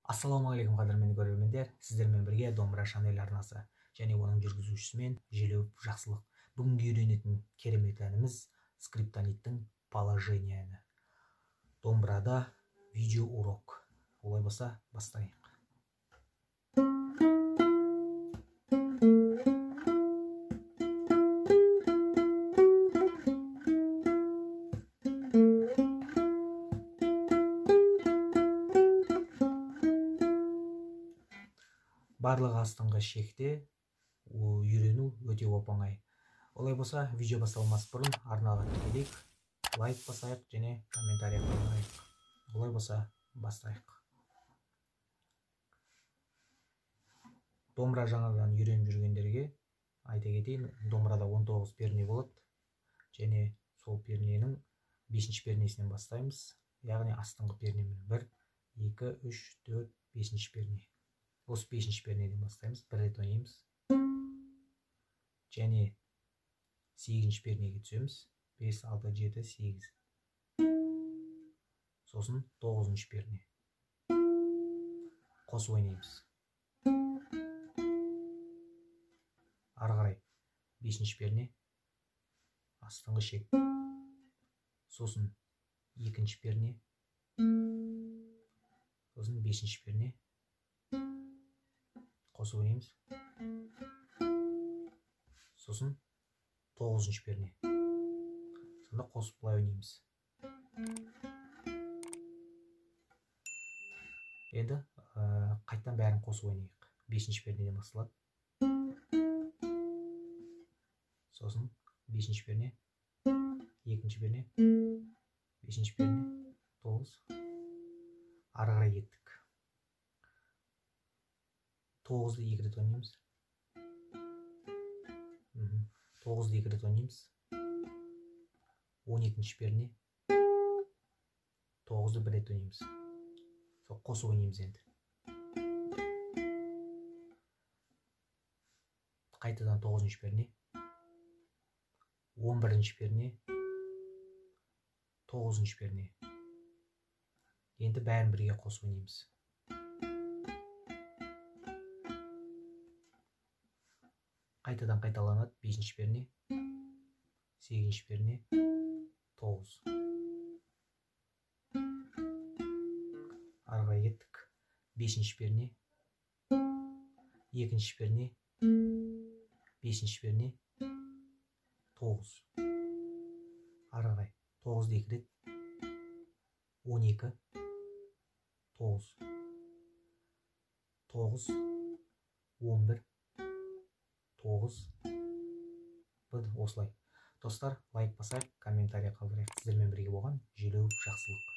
Ассалаумағалейкум, қадірменді көрермендер! Сіздермен бірге Домбыра Шанель арнасы және оның жүргізушісімен Желеуов Жақсылық. Бүгінгі үйренетін керемет әніміз Скриптониттің «Положение» әні. Домбырада видео урок. Олай болса, бастайық. Барлығы астыңғы шекте, үйрену өте оп-оңай. Олай болса, видео басталмас бұрын арнаға тіркелейік, лайк басайық және комментарий қалдырайық. Олай болса, бастайық. Домбыра жаңадан үйреніп жүргендерге айта кетейін, домбырада 19 перне болады және сол перненің 5 пернесінен бастаймыз, яғни астыңғы пернемен 1, 2, 3, 4, 5 перне. Осы 5 пернеден бастаймыз, бір рет ойнаймыз және 8 пернеге түсеміз, 5, 6, 7, 8, сосын 9 перне қосып ойнаймыз. Ары қарай 5 перне астыңғы шек, сосын 2 перне, сосын 5 перне қосып ойнаймыз, сосын 9 перне, сонда қосып былай ойнаймыз. Енді қайтадан бәрін қосып ойнайық. 5 пернеден басталады, сосын 5 перне, 2 перне, 5 перне, 9. Ары қарай кеттік. 9-ды 2 рет ойнаймыз. 9-ды 2 рет ойнаймыз. 12 перне, 9-ды 1 рет ойнаймыз. Сол қосып ойнаймыз енді. Қайтадан 9 перне, 11 перне, 9 перне. Енді бәрін бірге қосып ойнаймыз. Қайтадан қайталанады. 5 перне, 8 перне, 9. Ары қарай кеттік. 5 перне, 2 перне, 5 перне, 9. Ары қарай 9-ды 2 рет, 12, 9, 9, 11, 9. Осылай. Достар, лайк басайық, комментарий қалдырайық. Сіздермен бірге болған Желеуов Жақсылық.